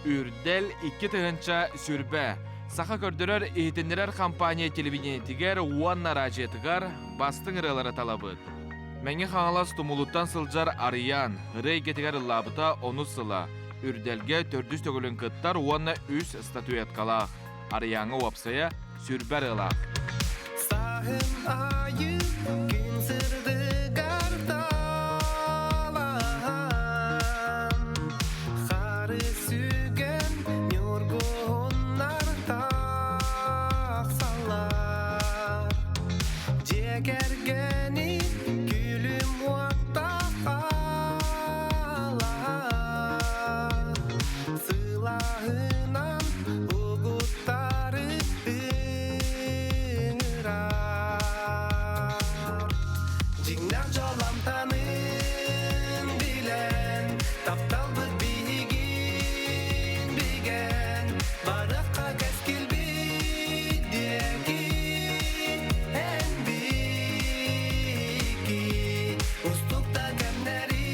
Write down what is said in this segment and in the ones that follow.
Үрдэл 2000 сүрбэ. Саха көрдөрөр иһитиннэрэр компания телевидениетигэр уонна араадьыйатыгар бастыҥ ырыалары талабыт. Мэҥэ Хаҥалас Тумулуттан сылдьар Арыйаан ырыа эйгэтигэр ыллаабыта онус сыла. Үрдэлгэ төрдүс төгүлүн кыттар уонна үс статуэткалаах. Арыйааҥҥа уопсайа сүрбэ ырыалаах. Саһын айы күн сырдыгар талаһан, Хары сүгэн ньургуһуннар тахсаллар. Дьиэ кэргэни күлүм уоттаах хаалаһар. Сылааһынан угуттары ыҥырар. Дьиҥнээх дьол амтанын билэн, тапталбыт биһигин бигэн, барыахха кэскилбит диэки эн биһикки устукта кэмнэри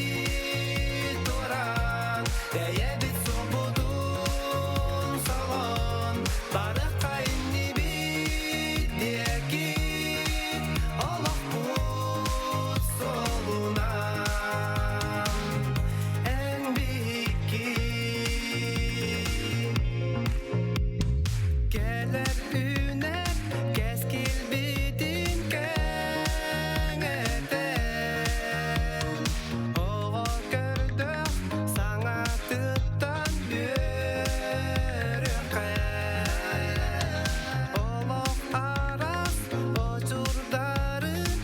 туораан, бэйэбит суолбутун солоон, барыахха иннибит диэки олохпут суолунан эн биһикки. Кэлэр үүнэр кэскилбитин кэҥэтэн, оҕо көрдөх саҥатыттан үөрүөххэ. Олох араас очурдарын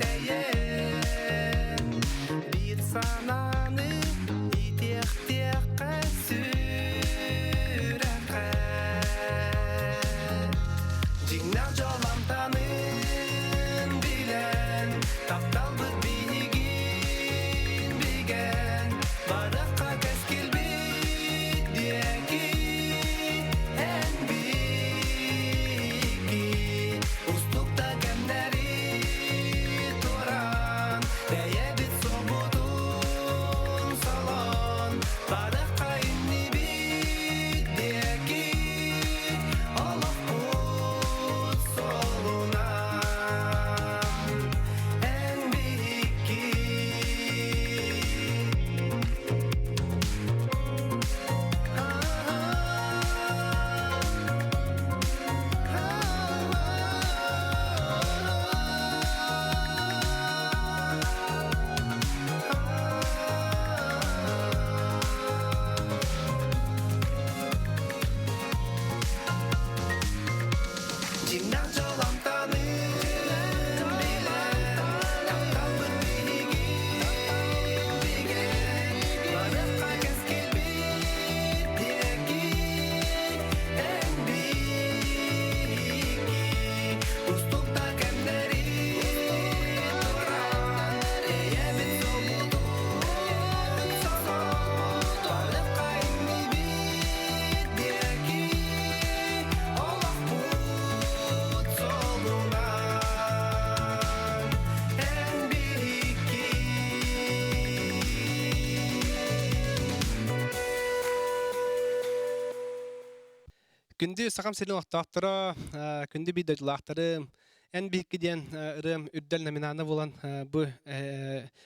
үтэйэн, биир санааны итиэхтиэххэ сүрэххэ. Дьиҥнээх дьол амтанын билэн, тапталбыт биһигин бигэн, барыахха кэскилбит диэки эн биһикки устукта кэмнэри туораан, бэйэбит суолбутун солоон, барыахха иннибит диэки олохпут суолунан эн биһикки. Дьиҥнээх дьол амтанын билэн, тапталбыт биһигин бигэн, барыахха кэскилбит диэки эн биһикки устукта кэмнэри туораан, бэйэбит суолбутун солоон, барыахха иннибит диэки олохпут суолунан эн биһикки. Күндү Сахам сирин олохтоохторо, күндү биир дойдулаахтарым, эн биһикки диэн ырыам үрдэл номинана буолан бу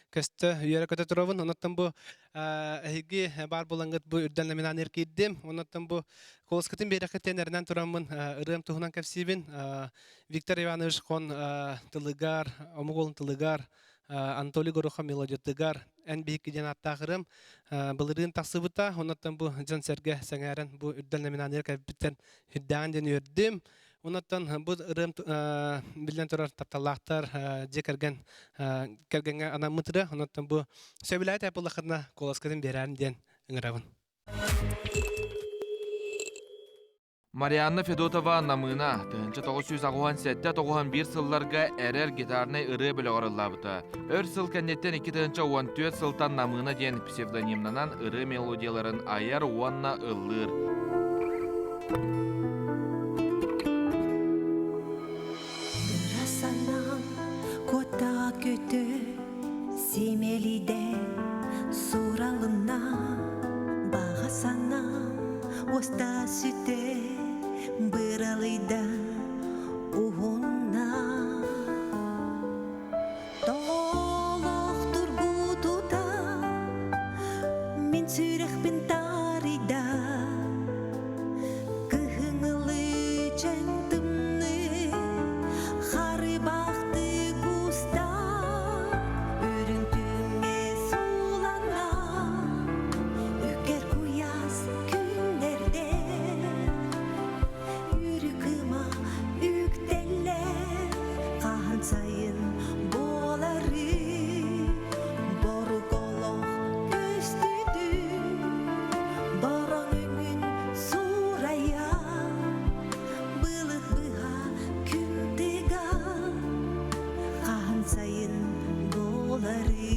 көстө үөрэ-көтө туробун. Онуттан бу эһиги баар буолаҥҥыт бу үрдэл номинаны киирдим. Онуттан бу куоласкытын биэрэххитин эрэнэн тураммын ырыам туһунан кэпсиибин. Виктор Иванович Хон тылыгар, омук уолун тылыгар, Анатолий Горохов мелодиятыгар эн биһикки диэн ааттаах ырыам былырыын тахсыбыта. Онуттан бу дьон-сэргэ сэҥээрэн бу үрдэл номинаныгар кэлбиттэн үрдээҕин диэн үөрдүм. Онуттан бу ырыам биллэн турар тапталлаахтар дьиэ кэргэн кэргэҥҥэ анаммыт ырыа. Онуттан бу сөбүлээтэ буоллаххытына куоласкытын биэрээрин диэн ыҥырабын. Марианна Федотова Намыына 1987-91 сылларга эрэр гитарнай ырыа бөлөҕөр ыллаабыта. Өр сыл кэнниттэн 2014 сылтан Намыына диэн псевдонимнанан ырыа мелодияларын айар уонна ыллыыр. Ыра санаам куота көтө симэлийдэ суралынна баҕа санаам уоста сүтэ быралыйда уһунна Тоҕолох тургутута мин сүрэхпин таарыйда Кыһыҥылыы чэҥ тымныы харыбахты куста үрүҥ түүҥҥэ сууланна үкэр куйаас күннэрдэ үрүкыма үктэллэ хаһан сайын буолары борук олох көстүтүн бороҥ өҥүн суурайа былыт быһа күн тыга хаһан сайын буолары.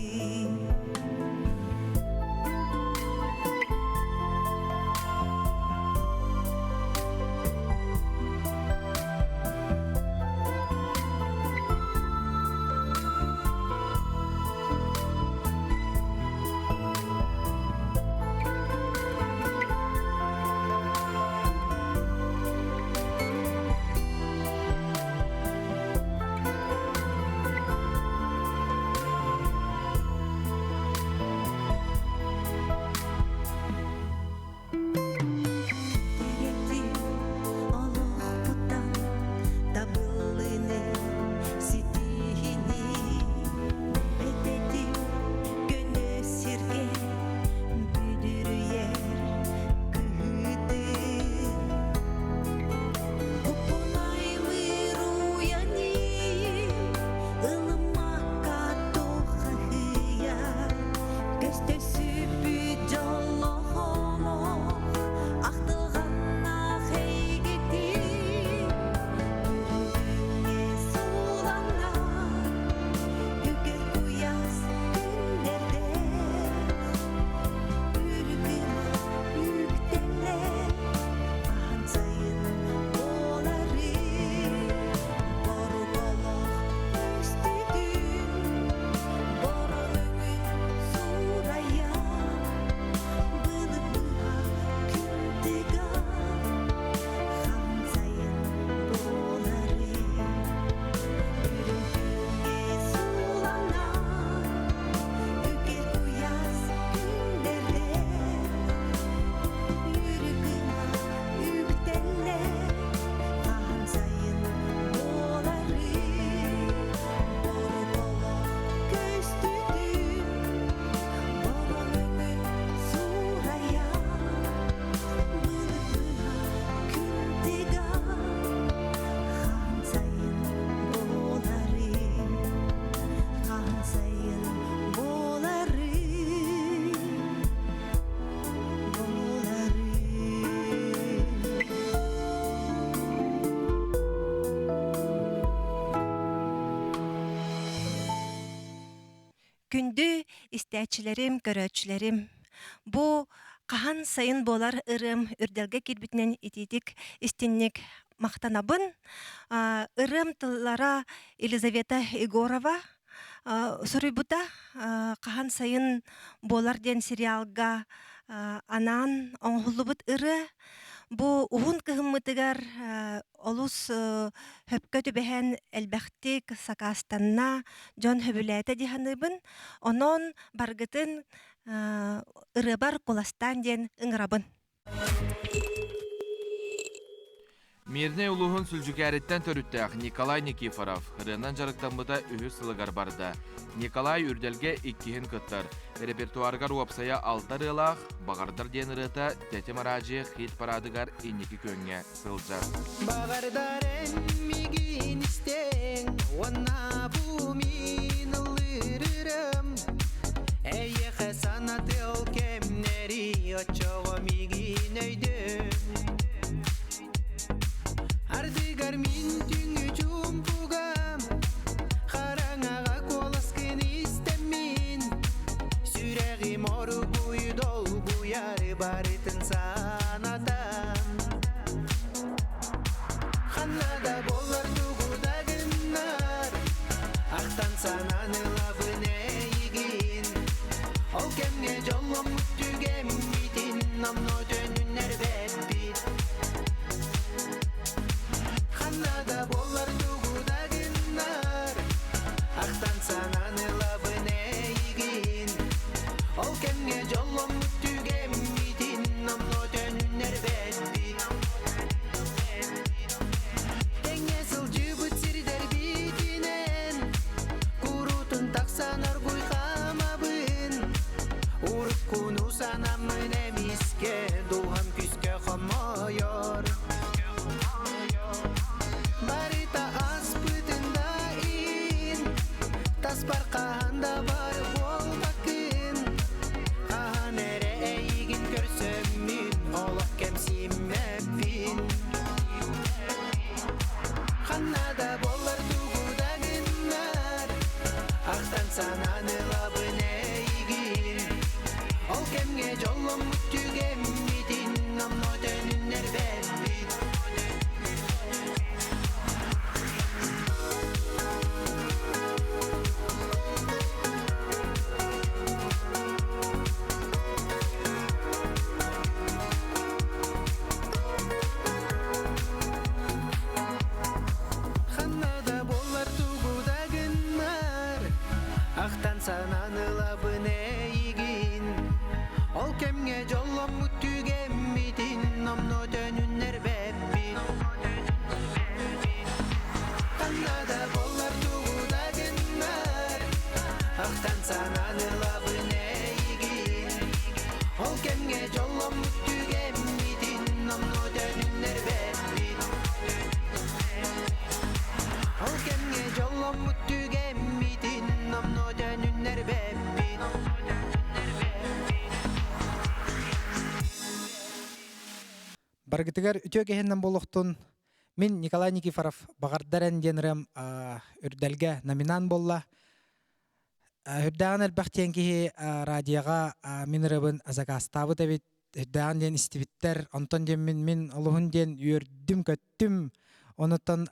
Күүтэрэтим олохпуттан табыллыыны ситиһини бэтэтим көнө сиргэ бүдүрүйэр кыһыытын Уппунаймыр уйаниим ылыммакка туххаһыйа көстө сүппүт дьоллоох ахтылҕаннаах эйгэтин үрүҥҥэ сууланна үгэр куйаас күннэрдэ үргүмэ үктэллэ хаһан сайын буоларый борук олох көстүтүн бороҥ өҥүн суурайа былыт быһа күн тыга хаһан сайын буоларый үрүҥ түүҥҥэ суулана үкэр куйаас күннэрдэ үрүкүмэ үктэллэ хаһан сайын буоларый борук олох көстүтүн бороҥ өҥүн суурайа былыт быһа күн тыга хаһан сайын буоларый хаһан сайын буоларый буоларый. Күндү истээччилэрим, көрөөччүлэрим, бу хаһан сайын буолар ырыам үрдэлгэ киирбитинэн итиитик истинник махтанабын. Ырыам тыллара Елизавета Егорова суруйбута. Хаһан сайын буолар диэн сериалга анаан оҥоһуллубут ырыа. Бу уһун кыһыммытыгар олус хөпкө түбэһэн элбэхтик сакаастанна, дьон сөбүлээтэ дии саныыбын. Онон баргытын ырыабар куластаан диэн ыҥырабын. Мирнэй улууһун Сүлдьүкээриттэн төрүттээх Николай Никифоров ырыанан дьарыктаммыта үһүс сылыгар барда. Николай Үрдэлгэ иккиһин кыттар. Репертуарыгар уопсайа алта ырыалаах «Баҕардар» диэн ырыата Тэтим араадьыйа хит-параадыгар инники күөҥҥэ сылдьар. Баҕардар эн мигин истэҥ уонна бу мин ыллыырым Эйиэхэ санатыал кэмнэри оччоҕо мигин өйдөө. Утуйары барытын санатан Ханна да болар тугу да гыннар Ахтан санаан ылабын эйигин Ол кэмҥэ дьолломмут түгэммитин Номнуо төнүннэрбэппит Ханна да буоллар тугу да гыннар Ахтан санаан ылабын эйигин Ол кэмҥэ дьолломмут түгэммитин Номнуо төнүннэрбэппит Тэҥҥэ сылдьыбыт сирдэрбитинэн Куруутун тахсан оргуй хаамабын Уруккуну санаммын эмискэ Дууһам күүскэ хомойор Барыта аспытын да иһин Таспар хаһан да бар буолбаккын Хаһан эрэ эйигин көрсөммүн Олох кэмсиммэппин Ханна да буоллар тугу да гыннар Ахтан санаан ылабын эйигин Ол кэмҥэ дьолломмут түгэммитин Номнуо төнүннэрбэппит Ханна да буоллар тугу да гыннар Ахтан санаан ылабын эйигин Ол кэмҥэ дьолломмут түгэммитин Номнуо төнүннэрбэппит Ханна да буоллар тугу да гыннар Ахтан санаан ылабын эйигин Ол кэмҥэ дьолломмут түгэммитин Номнуо төнүннэрбэппит Ол кэмҥэ дьолломмут түгэммитин Номнуо төнүннэрбэппит Баргытыгар үтүө кэһиннэн буолуохтун мин Николай Никифоров Баҕардар эн диэн ырыам үрдэлгэ номинант буолла. Үрдээҕин элбэх диэн киһи радиоҕа мин ырыабын заказтаабыт эбит. Үрдээҕин диэн истибиттэр. Онтон диэн мин мин олуһун диэн үөрдүм-көттүм. Онуттан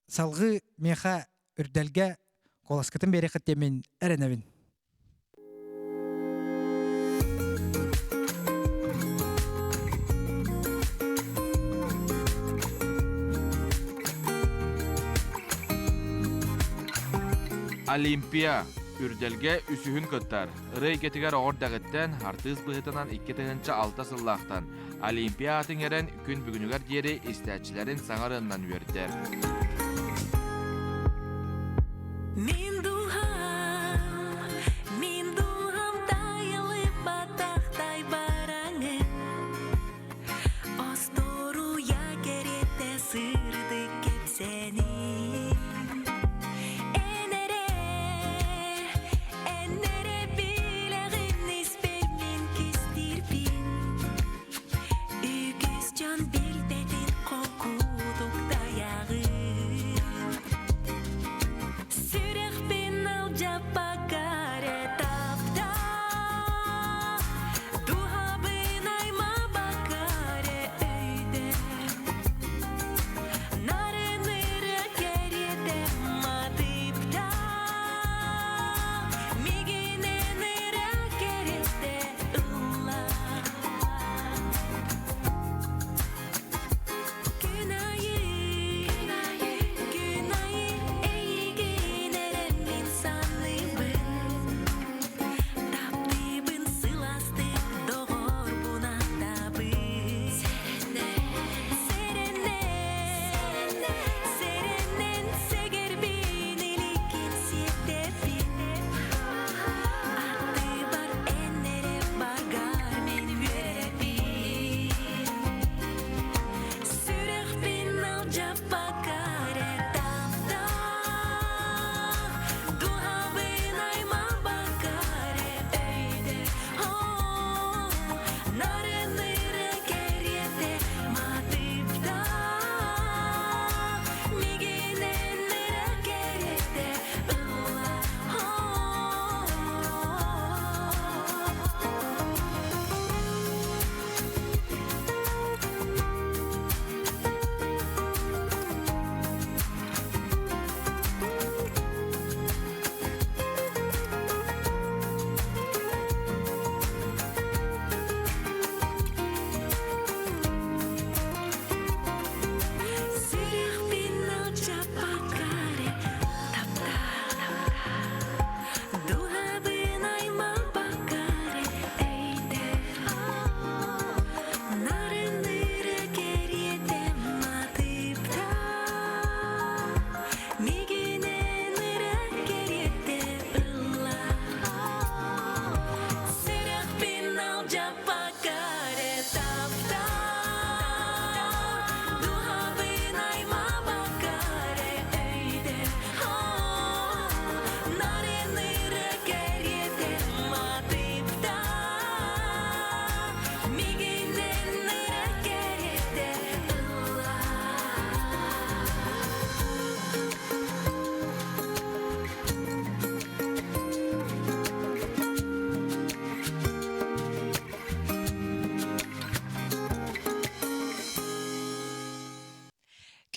салҕыы миэхэ үрдэлгэ куоласкытын биэриэххит диэн мин эрэнэбин. Олимпия үрдэлгэ үсүһүн кыттар. Ырыа эйгэтигэр оҕор дэҕиттэн артыыс быһыытынан 2006 сыллаахтан Олимпия аатын иҥэрэн күн бүгүнүгэр диэри истээччилэрин саҥа ырыаннан үөрдэр. Мин дууһам, мин дууһам тайылыппатахтай бараҥын Остуоруйа кэриэтэ сырдык кэпсэниҥ Эн эрэ, эн эрэ билэҕин испэр мин кистиирбин Үгүс дьон билбэтин холкутук тайаҕын Сүрэхпин.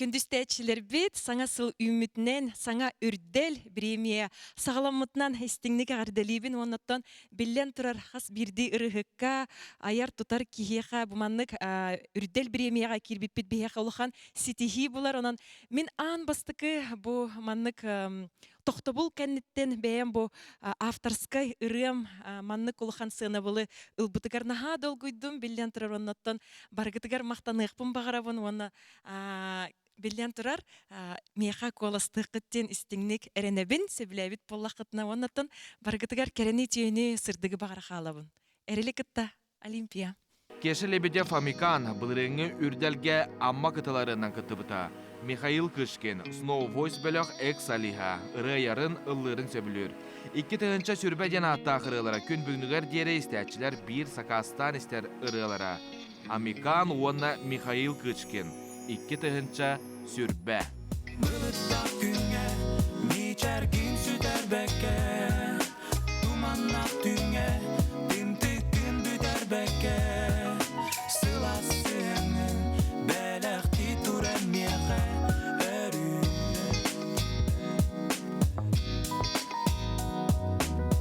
Күндү истээччилэрбит, саҥа сыл үүммүтүнэн, саҥа үрдэл бириэмийэ саҕаламмытынан истиҥник эҕэрдэлиибин уонна оттон биллэн турар хас биирдии ырыһыкка айар-тутар киһиэхэ бу маннык үрдэл бириэмийэҕэ киирбиппит биһиэхэ улахан ситиһии булар. Онон мин аан бастакы бу маннык тохтобул кэнниттэн бэйэм бу авторскай ырыам маннык улахан сыанабылы ылбытыгар наһаа долгуйдум. Биллэн турар, оннуттан барыгытыгар махтаныахпын баҕарабын уонна биллэн турар, миэхэ куоластыаххыт диэн истиҥник эрэнэбин, сөбүлээбит буоллаххытына уоннаттан барыгытыгар кэрэни, үтүөнү, сырдыгы баҕара хаалабын. Эрили кытта Олимпия. Кеша Лебедев Амикан былырыыҥҥы үрдэлгэ Амма кытыларынан кыттыбыта. Михаил Кышкин Snow Voice бөлөх экс-солиһа, ырыа айарын, ыллыырын сөбүлүүр. 2020 диэн ааттаах ырыалара күн бүгүнүгэр диэри истээччилэр биир сакаастаан истэр ырыалара. Амикан уонна Михаил Кычкин 2020. Былыттаах күҥҥэ мичээргин сүтэрбэккэ Туманнаах түүҥҥэ тымтыккын бүтэрбэккэ Сылаас сыһыаҥҥын бэлэхтии туран миэхэ өрүү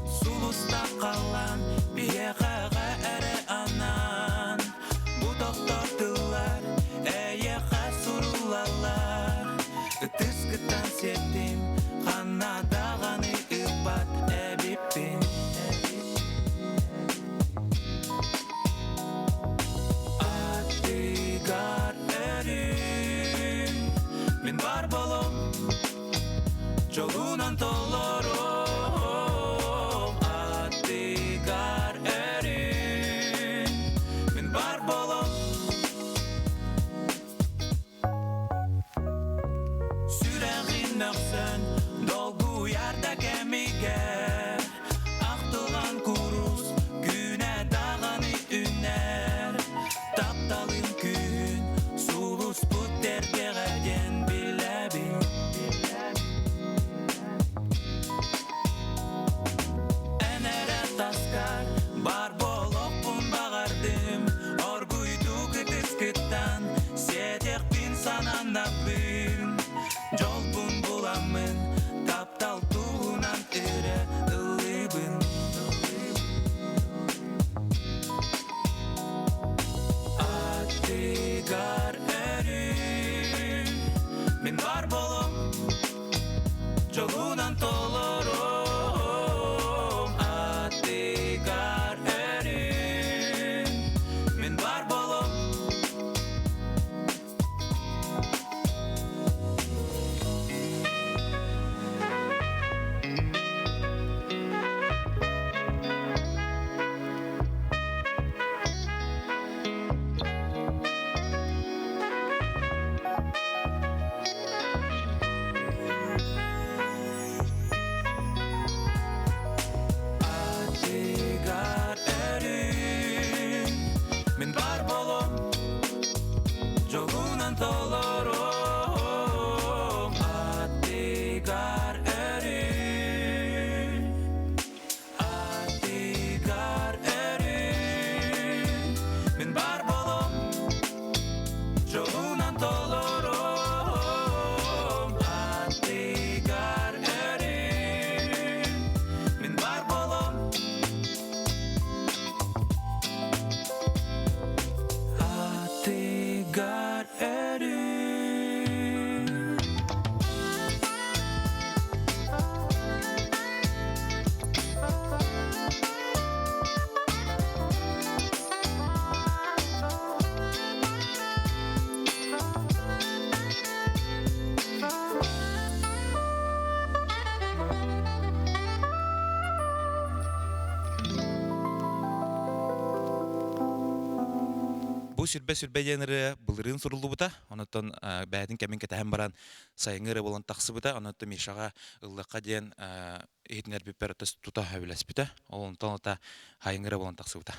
Сулустаах халлаан биһиэхэҕэ эрэ анаан Бу тохтор тыллар эйиэхэ суруллаллар Ытыскыттан сиэттим ханна даҕаны ыыппат эбиппин Аттыгар өрүү мин бар болом Дьолунан толорум аттыгар өрүү мин бар болом Сүрэҕин мөхсөн долгуйар да кэмигэр Ахтылан курус күнэ даҕаны үнэр Тапталым күн сулуспут эргэҕэ диэн билэбин Эн эрэ таскар бар болохпун баҕардым Оргуйдук ытыскыттан сиэтиэхпин сананнабын Дьолбун буламмын таптал туһунан өрө ыллыыбын Аттыгар өрүү мин бар болом Дьолунан толорум аттыгар өрүү мин бар болом Аттыгар өрүү мин бар болом Дьолунан толорум аттыгар өрүү Аттыгар өрүү мин бар болом Дьолунан толорум аттыгар өрүү мин бар болом Аттыгар өрүү Бу сүрбэ-сүрбэ диэн ырыа былырыын суруллубута. Онтон бэйэтин кэмин кэтэһэн баран сайыҥҥы ырыа буолан тахсыбыта. Онтон Мишаҕа ыллахха диэн иһитиннэрбиппэр тута сөбүлэспитэ. Ол онтон ата сайыҥҥы ырыа буолан тахсыбыта.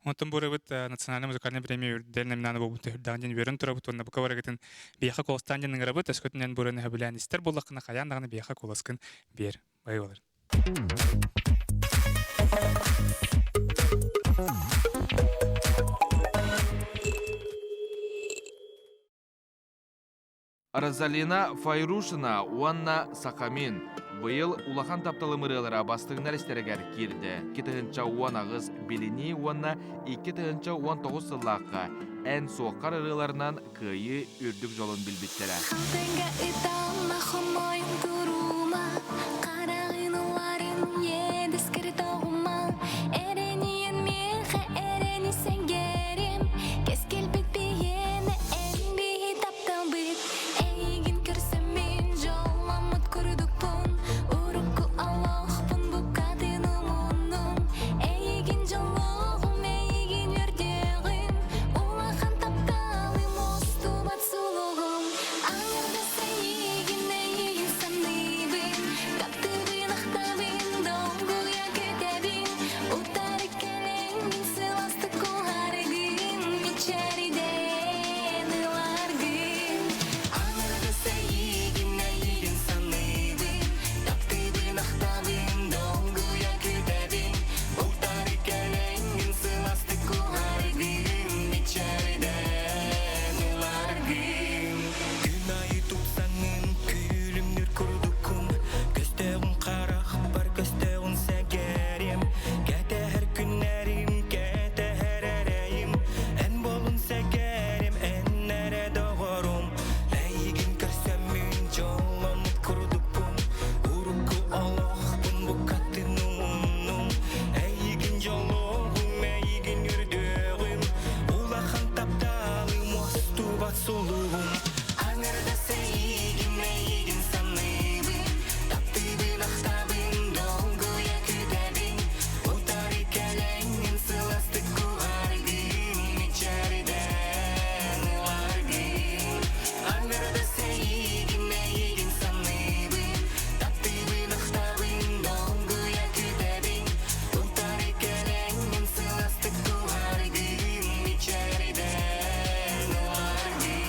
Онтон бу ырыабыт национальнай музыкальнай премия үрдэл номинаны буолбут үрдэҕин диэн үөрэн турабыт уонна бука барыгытын биһиэхэ куоластаан диэн ыҥырабыт. Өскөтүнэн бу ырыаны сөбүлээн истэр буоллаххына хайаан даҕаны биһиэхэ куоласкын биэр. Бай болар. Розалина Файрушина уонна Сахамин быйыл улахан тапталым ырыалара бастыҥнар истэригэр киирдэ. 2018 билинии уонна 2019 сыллаахха эн суоххар ырыаларынан кыайыы үрдүк дьолун билбиттэрэ. Халтыҥга ыталма хомойун турума, Хараҕын уларын иэдэскэр тоҕума, Эрэниэн миэхэ эрэни сэҥээрим, Кэскилбит биһиэнэ эн биһи тапталбыт, Эйигин көрсөммүн дьолломмут курдукпун, Урукку олохпун букатын умуннум, Эйигин дьоллоҕум, эйигин үөрдүөҕүм, Улахан тапталым устубат сулуһум, Аҥардас эйигин, эйигин саныыбын, Таптыыбын, ахтабын, долгуйа күүтэбин, Утары кэлэҥҥин сылаастык куоһаргын, Мичээрдэн ыларгын. Аҥардас эйигин, эйигин саныыбын, Таптыыбын, ахтабын, долгуйа күүтэбин, Утары кэлэҥҥин сылаастык куоһаргын, Мичээрдэн ыларгын. Күн айы тупсаҥын күлүмнүүр курдуккун Көстөөҕүн харахпар көстөөҕүн сэҥээрим Кэтэһэр күннэрим кэтэһэр эрэйим Эн буолун сэҥээрим эн эрэ доҕорум Эйигин көрсөммүн дьолломмут курдукпун Урукку олохпун букатын умуннум Эйигин дьоллоҕум эйигин үрдүөҕүм Улахан тапталым уостубат сулуһум Аҥардас эйигин эйигин саныыбын Таптыыбын ахтабын долгуйа күүтэбин Утары кэлэҥҥин сылаастык куоһаргын Мичээрдэн ыларгын Аҥардас эйигин эйигин саныыбын Таптыыбын ахтабын долгуйа күүтэбин Утары кэлэҥҥин сылаастык куоһаргын Мичээрдэн ыларгын.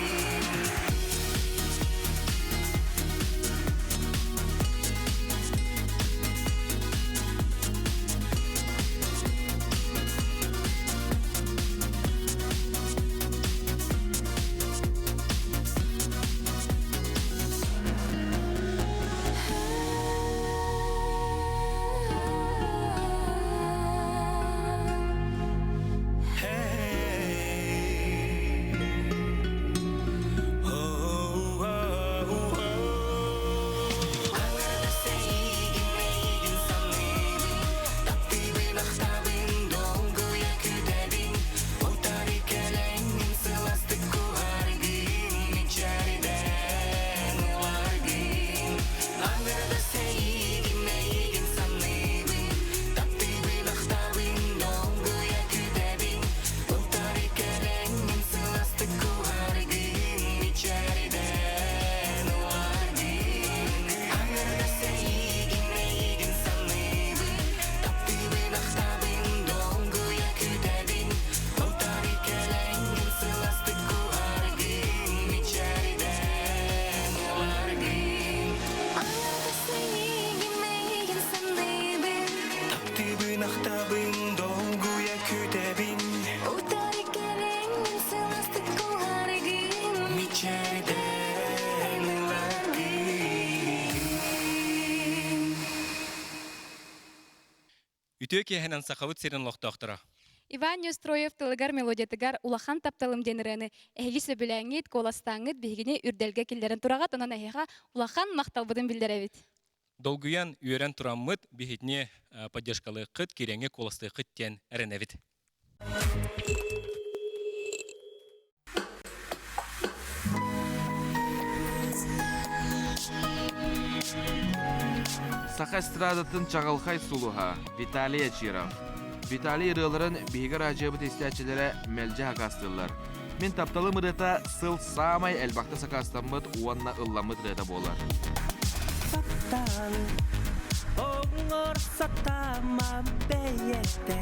Hey, oh, oh, oh. Аҥардас эйигин эйигин саныыбын Таптыыбын ахтабын долгуйа күүтэбин Утары кэлэҥҥин сылаастык куоһаргын Мичээрдэн ыларгын Аҥардас эйигин эйигин саныыбын Таптыыбын ахтабын долгуйа күүтэбин Утары кэлэҥҥин сылаастык куоһаргын Мичээрдэн ыларгын Аҥардас эйигин эйигин саныыбын Таптыыбын ахтабын долгуйа күүтэбин Утары кэлэҥҥин сылаастык куоһаргын Мичээрдэн ыларгын Аҥардас эйигин, эйигин саныыбын, Таптыыбын ахтабын долгуйа күүтэбин Утары кэлэҥҥин сылаастык куоһаргын, Мичээрдэн ыларгын. Үтүө киэһэнэн Сахабыт сирин олохтоохторо. Иван Неустроев тылыгар мелодиятыгар улахан тапталым диэн ырыаны эһиги сөбүлээҥҥит, куоластааҥҥыт биһигини үрдэлгэ киллэрэн тураҕыт, онон эһиэхэ улахан махталбытын биллэрэбит. Долгуйан, үөрэн тураммыт биһитини поддержкалыаххыт, кирэҥҥэ куоластыаххыт диэн эрэнэбит. Саха эстрадатын чаҕылхай сулуһа Виталий Ачиров. Виталий ырыаларын биһиги араадьыйабыт истээччилэрэ мэлдьи сакаастыыллар. Мин тапталым ырыата сыл саамай элбэхтэ сакаастаммыт уонна ылламмыт ырыата буолар. Таптал оҥор сатама бэйэтэ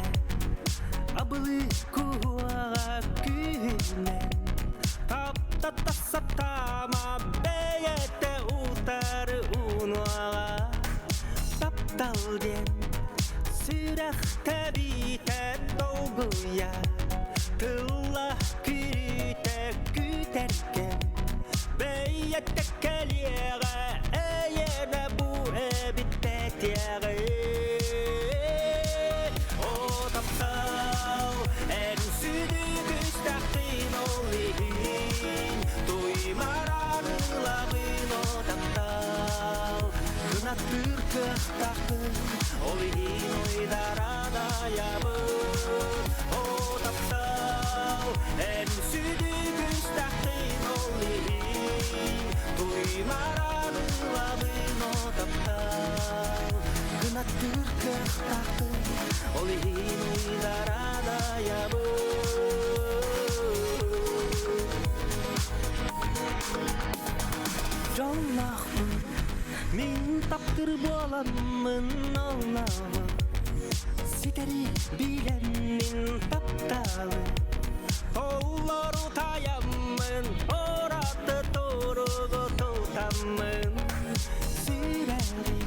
Абылыы куһуоҕа күүһүнэн Таптата сатама бэйэтэ утары унуоҕа Таптал диэн сүрэх тэбиитэ долгуйа Тылла күрүтэ күүтэргэн. Бэйэтэ кэлиэҕэ, эйиэнэ бу эбит О таптал, эн сүдү күстахтын ол иһин, туймаран ылабын о таптал, кынаттыыр кыахтаахпын, ол иһин уйдаран айабын. О таптал, эн сүдү күстахтын ол иһин, туймаран ылабын о таптал, кынаттыыр кыахтаахпын, ол иһин уйдаран айабын. Дьоллоохпун, мин таптыр буоламмын оллоҕу, ситэри билэммин тапталы. Толлору таяммын, ораты туругу тутаммын, сүрэҕим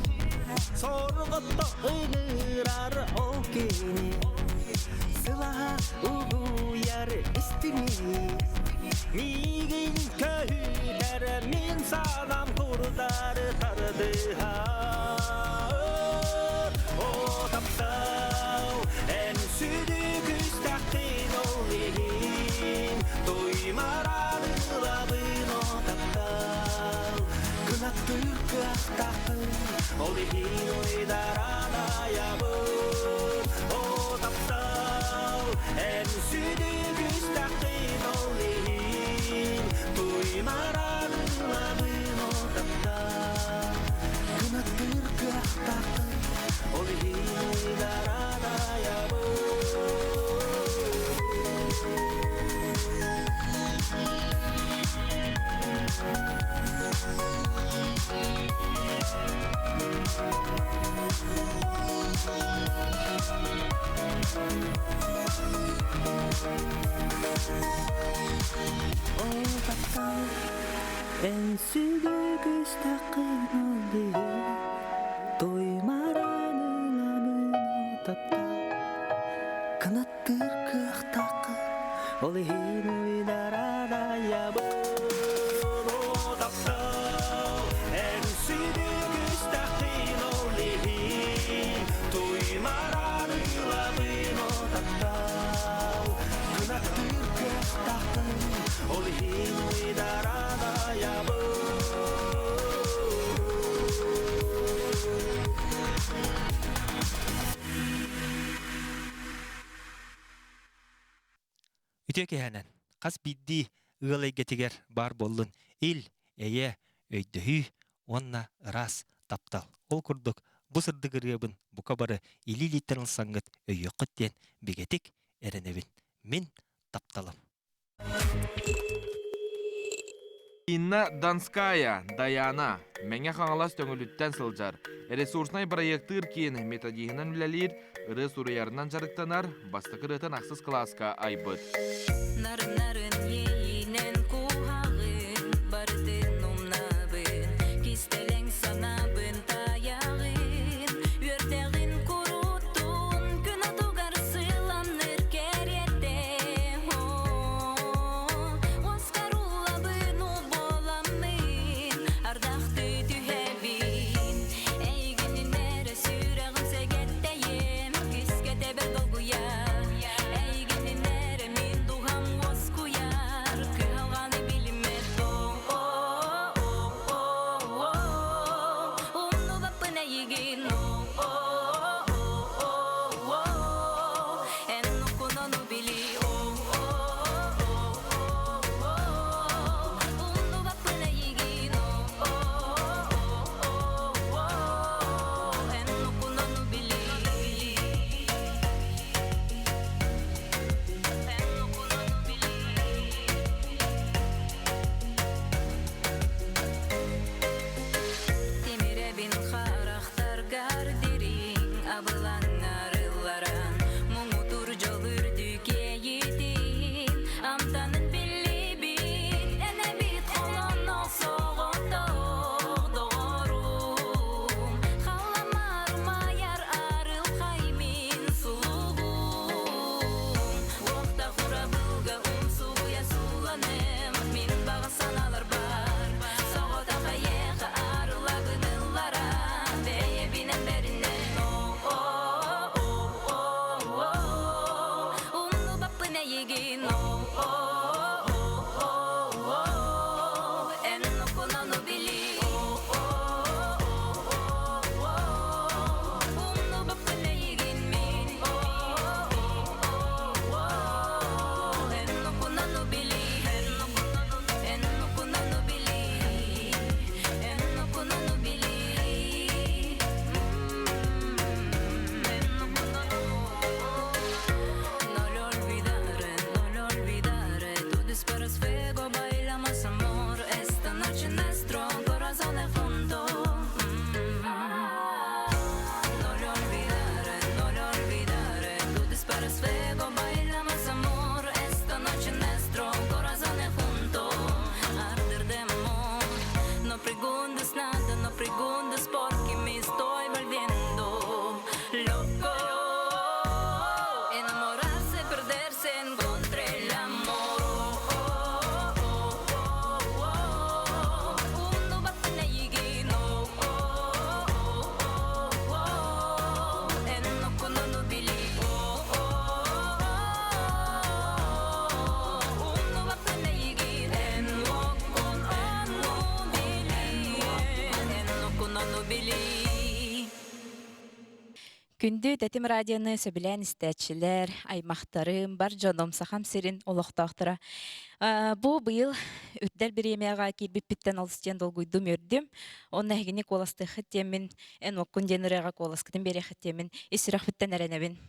сорҕото ыҥырар ол кини, сылаһа угуйар истиҥи. Миигин көһүтэр мин санам курдары тардыһар. О таптал, эн сүдү күстахтын ол иһин, туймаран ылабын о таптал, кынаттыыр кыахтаахпын, ол иһин уйдаран айабын. О таптал, эн сүдү күстахтын ол иһин, туймаран ылабын о таптал, кынаттыыр кыахтаахпын, ол иһин уйдаран айабын. О таптал, эн сүдү күстаххын ол иһин, туймаран ылабын о таптал, кынаттыыр кыахтааххын, ол иһин уйдаран айабын. О таптал, эн сүдү күстаххын ол иһин, туймаран ылабын о таптал, кынаттыыр кыахтааххын, ол иһин уйдаран айабын. Үтүө киэһэнэн, хас биирдии ыал эйгэтигэр баар буоллун ил, эйэ, өйдөһүү уонна ыраас таптал. Ол курдук, бу сырдык ырыабын бука бары илии-илииттэн ылсаҥҥыт өйүөххүт диэн бигэтик эрэнэбин. Мин тапталым. Инна Донская, Дайаана, Мэҥэ Хаҥалас Төҥүлүттэн сылдьар, ресурснай бырайыактыыр киин методиһынан үлэлиир, ырыа суруйарынан дьарыктанар, бастакы ырыатын ахсыс кылааска айбыт. Нарын-нарын иэйиинэн куһаҕын, барытын умнабын, кистэлэҥ санаабын таайаҕын, үөрдэҕин куруутун, күн отугар сыланныр кэриэтэ. Оскарулабын буоламмын, ардахтыы түһэбин, эйигин эрэ сүрэҕим сэгэттэйим, кискэ тэбэр долгуйар, эйигин эрэ мин дууһам уоскуйар, кыһалҕаны Күндү Тэтим радионы сөбүлээн истээччилэр, аймахтарым, бар дьонум, Сахам сирин олохтоохторо. Бу быйыл үрдэл бириэмийэҕэ киирбиппиттэн олус диэн долгуйдум, үөрдүм. Онно эһигини куоластыаххыт диэммин, эн уоккун диэн ырыаҕа куоласкытын биэриэххит диэммин ис сүрэхпиттэн эрэнэбин.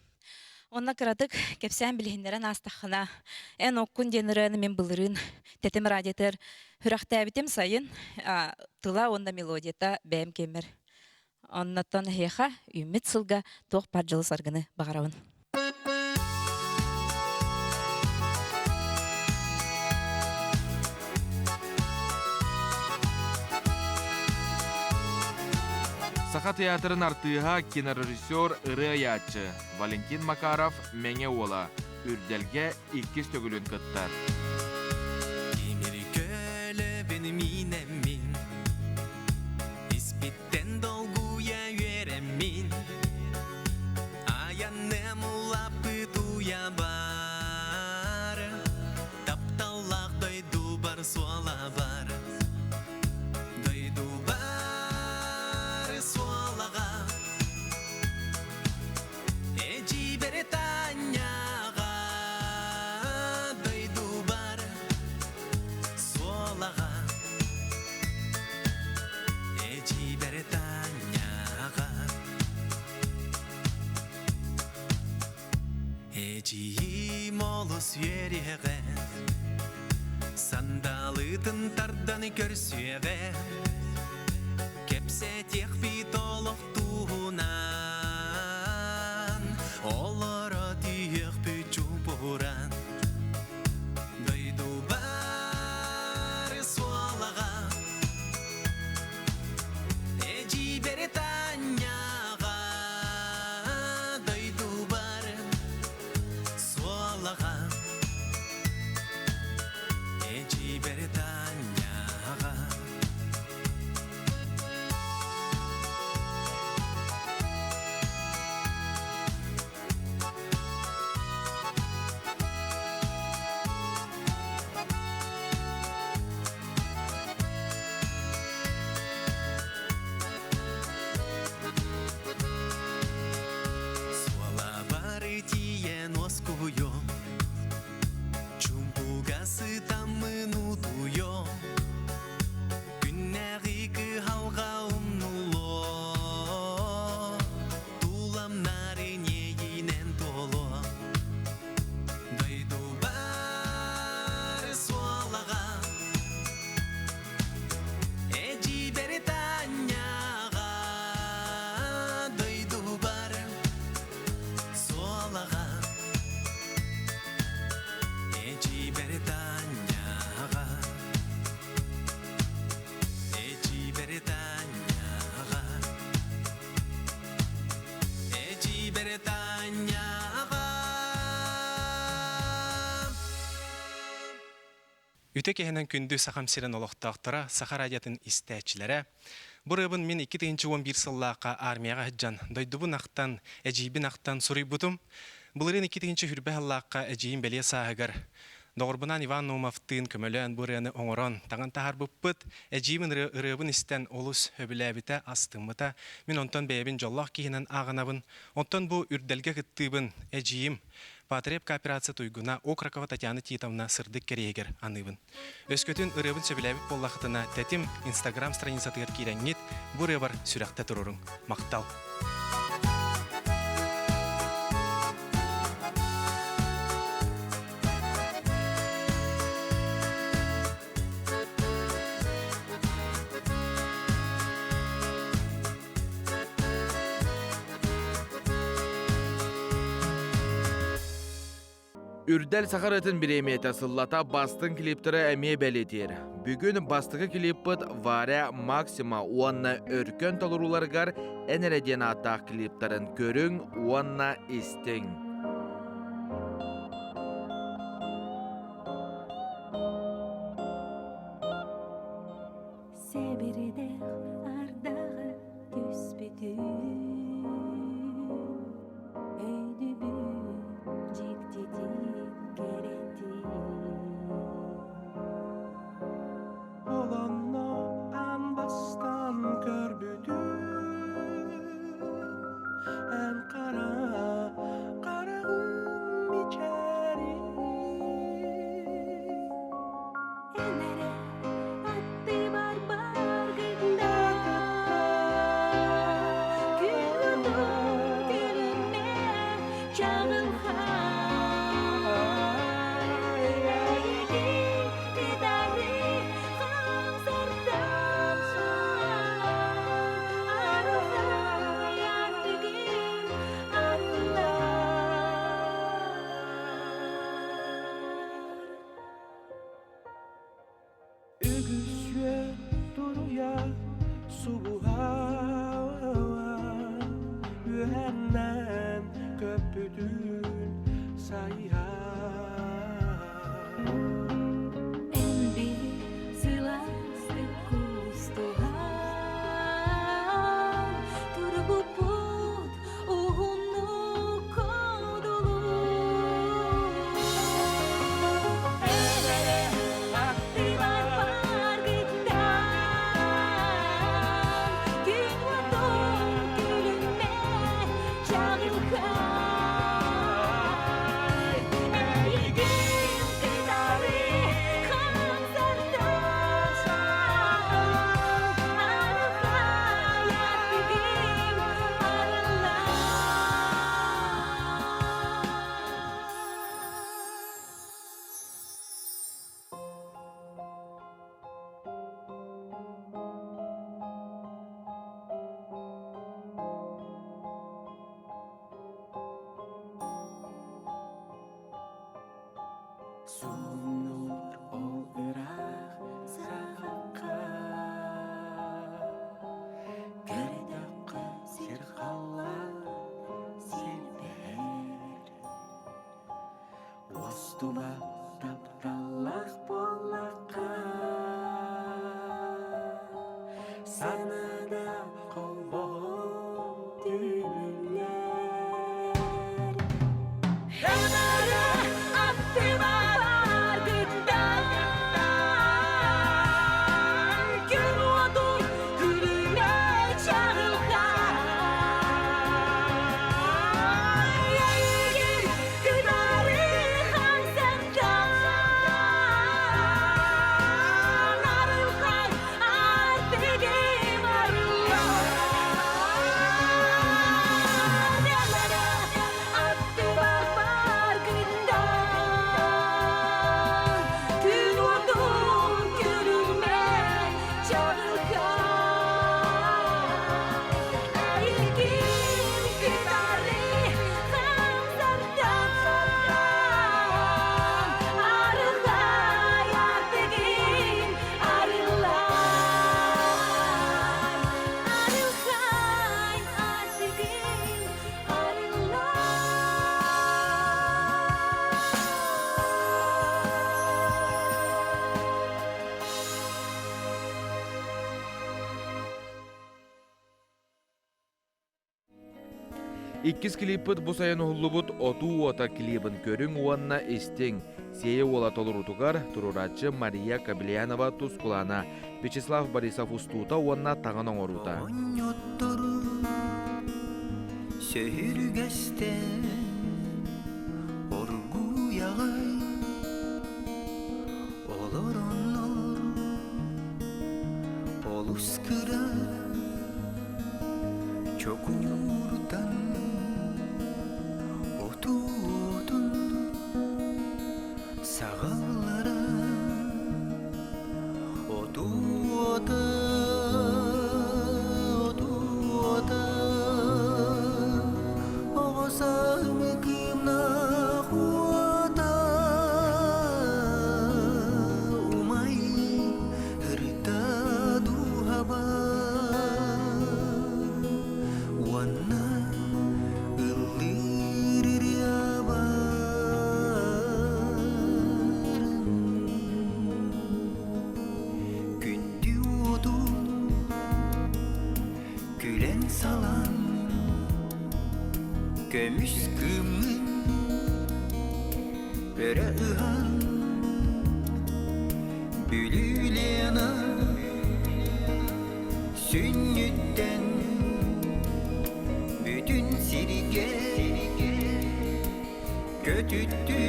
Онно кыратык кэпсээн билиһиннэрэн аастаххына, эн оккун диэн ырыаны мин былырыын Тэтим радиотыгар сүрэхтээбитим сайын тыла уонна мелодията бэйэм киэммэр. Оннотон эһиэхэ үүммүт сылга туох баар дьолу саргыны баҕарабын. Саха театрын артыыһа, кинорежиссер, ырыа айааччы Валентин Макаров Мэҥэ уола Үрдэлгэ иккис төгүлүн кыттар. Тимир көлөбүн миинэммин Испиттэн долгуйа үөрэммин Айанным улаппыт уйабар Тапталлаах дойдубар суола бар Дойдубар суолаҕа Эдьиийбэр Таанньаҕа Дойдубар суолаҕа Эдьиийбэр Таанньаҕа Эдьиийим олус үөрүөҕэ Сандалытын тардан көрсүөҕэ Кэпсэтиэхпит олох туһунан Олоро түһүөхпүт чуумпуран Дойдубар суолаҕа Эдьиийбэр Таанньаҕа Дойдубар суолаҕа Эдьиийбэр Таанньаҕа Суолабар тиийэн уоскуйуом Чумпуга сытаммын утуйуом Күннээҕи кыһалҕа умнулуо Туламнар иэйиинэн туолуо Дойдубар суолаҕа Эдьиийбэр Таанньаҕа Дойдубар суолаҕа Эдьиийбэр Таанньаҕа Эдьиийбэр Таанньаҕа Эдьиийбэр Таанньаҕа Үтө киһинэн күндү Сахам сирин олохтоохторо, Саха радиотын истээччилэрэ. Бу ырыабын мин 2011 сыллаахха армияҕа сылдьан, дойдубун ахтан, эдьиийбин ахтан суруйбутум. Былырыын 2020 сыллаахха эдьиийим бэлиэ сааһыгар Доҕорбунаан Иван Наумовтыын көмөлөөн бу ырыаны оҥорон, таҥан таһаарбыппыт. Эдьиийим ырыабын истэн олус сөбүлээбитэ, астыммыта. Мин онтон бэйэбин дьоллоох киһинэн ааҕынабын. Оттон бу үрдэлгэ кыттыыбын эдьиийим Патриэп кооперация туйгуна Окрокова Татьяна Титовна сырдык кэриэһигэр аныыбын. Өскөтүн ырыабын сөбүлээбит буоллаххытына, Тэтим Инстаграм страницатыгар киирэҥҥит, бу ырыабар сүрэхтэ туруоруҥ. Махтал! Үрдэл саха ырыатын бириэмийэтэ сыллата бастыҥ клиптары эмиэ бэлиэтиир. Бүгүн бастакы клиппыт Варя Максима уонна Өркөн толорууларыгар Эн эрэ диэн ааттаах клиптарын көрүҥ уонна истиҥ. Сэбирдэх ардаҕы түспүтүн Өйдүүбүн дьиктитин кэрэтин Ол онно аан бастаан көрбүтүм Эн хараххар. Суунуур ол ыраах саҕахха Көрдөххө сир халлаан силбэһэр Уостуба тапталлаах буоллахха Санаада холбоһон түмүллэр Ыныры аттыбар гындан Күн уотун күлүмэ чаҕылхай Эйигин кытары хамсаттан Арылхай артыгым арыллан Аттыбар бар гындан Күн уотун күлүмэ чаҕылхай Эйигин кытары хамсаттан Арылхай артыгым арыллан Арылхай артыгым арыллан Иккис клиппыт бу сайын уһуллубут Отуу уота клибын көрүҥ уонна истиҥ. Сиэйэ уола толоруутугар туруорааччы Мария Кобельянова тускулаана, Вячеслав Борисов устуута уонна таҥан оҥоруута. Оҕонньоттору сөһүргэстэн оргуйаҕай олороннор олус кыра чокууртан отуутун саҕаллара отуота отуота оҕо сааһым кыымнаах уота умай ырыта дууһабар уонна ыллыыр ырыабар күндү уотун күлэн салан көмүс кыымын өрө ыһан Бүлүү Лена сүнньүттэн бүтүн сиргэ көтүттүү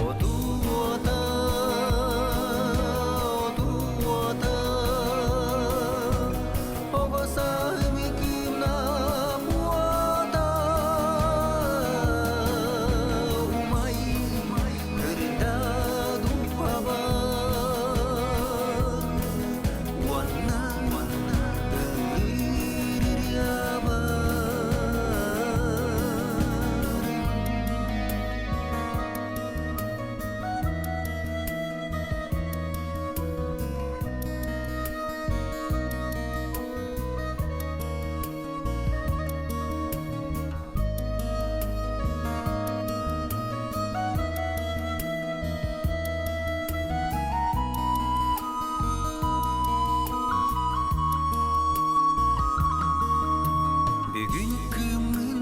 Отуота, отуота, оҕо сааһым кыымнаах уота умай кырда дууһабар уонна ыллыыр ырыабар. Бүгүн кыыммын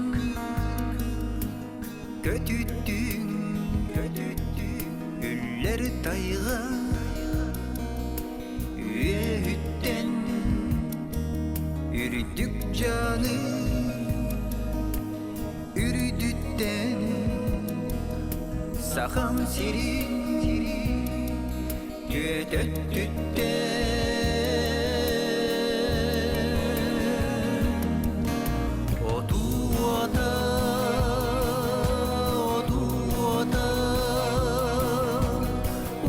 көтүттүҥ, көтүттүҥ үллэр тайҕа үөһүттэн үрдүк дьааны үрдүттэн Сахам сирин түөтөттүттэн Отуота, отуота,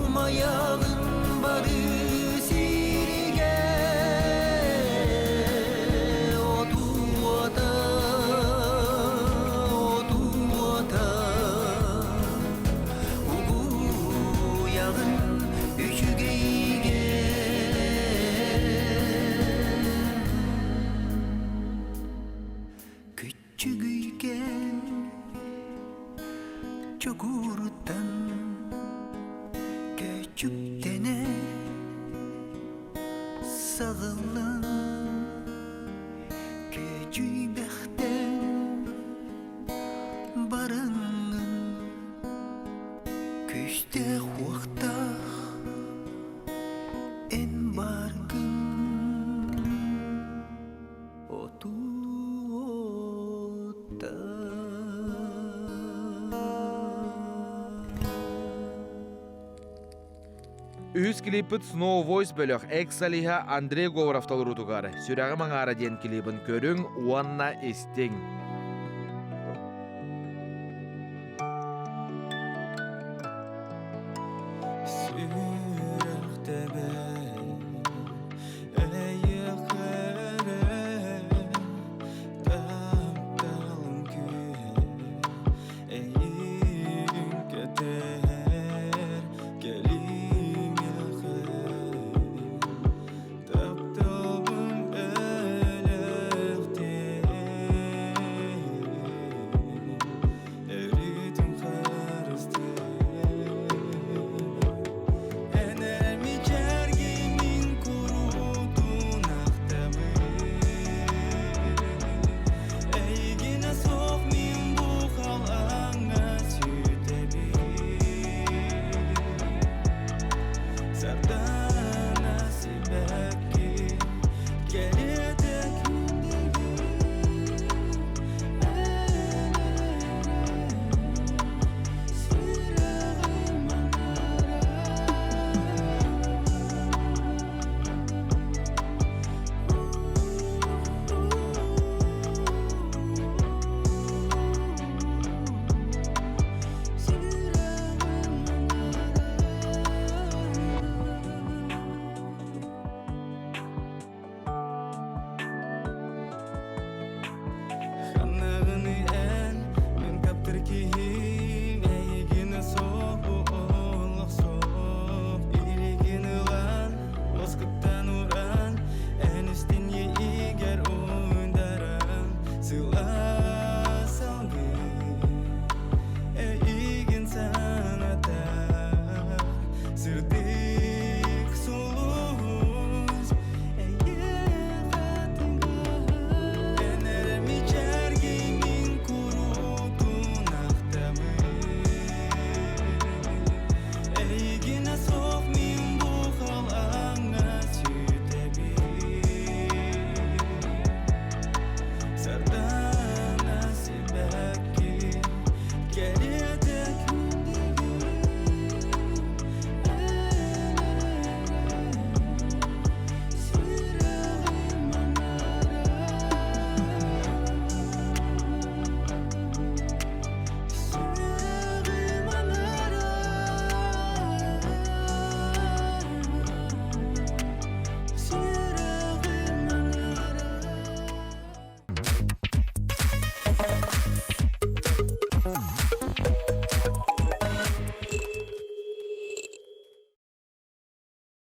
умайаҕын бары сиргэ. Отуота, Чокууруттан көөчүктэнэ саҕыллан күөдьүйбэхтэн бараҥҥын күүстээх уохтаах эн бааргын Үһүс клиппит Snow Voice бөлөх экс-солиһа Андрей Говоров толоруутугар «Сүрэҕим аҥаара» диэн клибын көрүҥ уонна истиҥ.